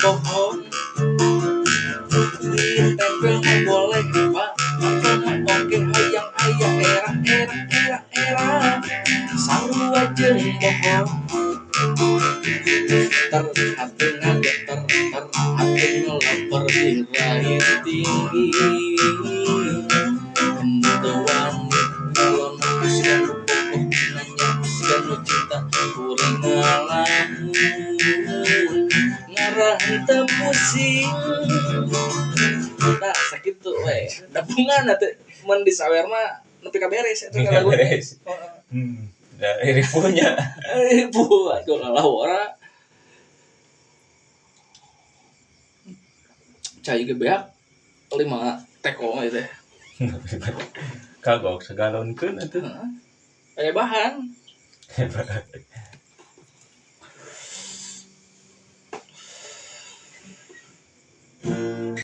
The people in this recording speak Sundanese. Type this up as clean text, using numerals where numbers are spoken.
bohong. Ditempel mah boleh pak, apa mah oke hayang aya era era era era sarua jeung bohong. Ter hati ngageter ter hati ngeleper birahi tinggi. Henteu wani nyalon siga nu bogoh nanya siga nu cinta kuring ngalamun ngarah henteu pusing. Tah sakitu we. Dabungan atuh mun disawer mah nepi ka beres eta lagu. Beres. Dari ripuhnya. Ripuh atuh lalawara. Cai ge beak 5 teko mah teh. Kagok segalonkeun atuh. Heeh. Aya bahan.